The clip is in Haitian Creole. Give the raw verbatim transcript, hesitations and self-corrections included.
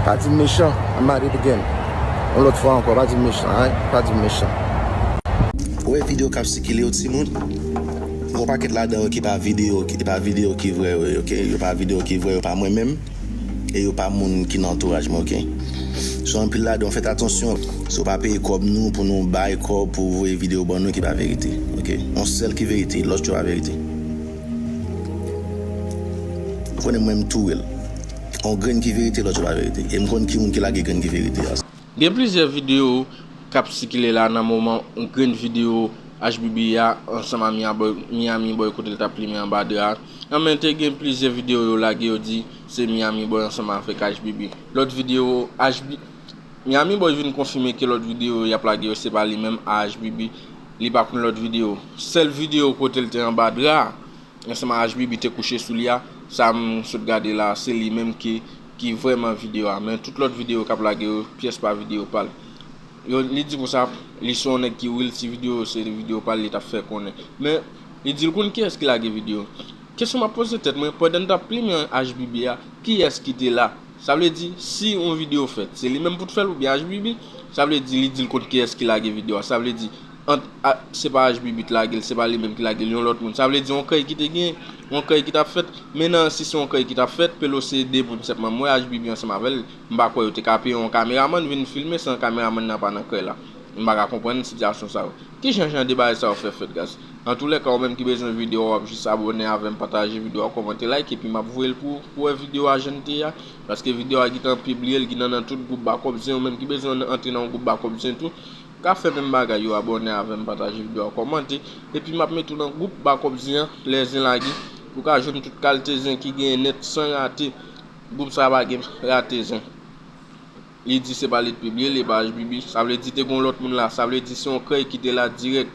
Pa di m mechan, I'm at it again. Yon lòt fwa ankò, pa di m mechan, alright? Pa di m mechan. Ou wè videyo k ap sikile yo, timoun? Gon pakèt ladan yo ki pa videyo, ki pa videyo ki vrè yo, ok? Yo pa videyo ki vrè, yo pa mwen menm. E yo pa moun ki nan antouraj mwen, ok? So, anpil ladan yo, fèt atansyon. So, pa peye kòb nou pou nou bay kòb pou voye videyo ban nou ki pa verite, ok? Yon sèl ki verite, lòt yo pa verite. Ou konnen mwen, m tou real. Yon grenn ki verite, lòt yo pa verite. E m konn ki moun ki lage grenn ki verite a. Gen plizyè videyo k ap sikile la nan moman yon grenn videyo H B B a ansanm a Miami Boy, Miami Boy kote l t ap plimen anba dra a. Anben, te gen plizyè videyo yo lage, yo di se Miami Boy ansanm avèk H B B. Lòt videyo, H B, Miami Boy vin konfime ke lòt videyo y ap lage yo se pa li menm a H B B. Li pa konn lòt videyo. Sèl videyo kote l te anba dra a, ansanm a H B B te kouche sou li a, sa m sot gade la, se li menm ki, ki vrèman videyo a. Men tout lòt videyo k ap lage yo, pyès pa videyo pa l. Yo, li di konsa, li se yon nèg ki real, si videyo se videyo pa l, li t ap fè konnen. Men, li di l konn kiyès ki lage videyo. Kesyon m ap poze tèt mwen, pandan n t ap plimen H B B a, kiyès ki te la? Sa vle di, si yon videyo fèt, se li menm pou t fè l oubyen H B B? Sa vle di, li di l konn kiyès ki lage videyo a. Sa vle di, ant, a, se pa H B B t lage l, se pa li menm ki lage l, yon lòt moun. Sa vle di, yon kèy ki te gen, yon kèy ki t ap fèt. Men nan, si se yon kèy ki t ap fèt, Pelo se de moun sèlman. M wè H B B ansanm avè l. M pa kwè yo te ka peye yon kameramann vin filme san kameramann nan pa nan kèy la. M pa ka konprann sitiyasyon sa yo. Kijan jan de bagay sa yo fè fèt, guys? Antoulèka, ou menm ki bezwen videyo a, w ap jis abòne avè m, pataje videyo a, kòmante, like, epi m ap voye l pou, pou wè videyo a jan l te ye a. Paske videyo a gentan pibliye, l gentan nan tout gwoup Bakòp Zen, ou menm ki bezwen antre nan yon gwoup Bakòp Zen tou, ka fè menm bagay yo, abòne avè m, pataje videyo a, kòmante, epi m ap mete w nan gwoup Bakòp Zen an, lè zen lage, pou w ka jwenn tout kalite zen ki genyen nèt san rate. Gwoup sa a pa gen rate zen. Li di se pa li t pibliye l, e pa H B B. Sa vle di te gon lòt moun la. Sa vle di se yon kèy ki te la dirèk.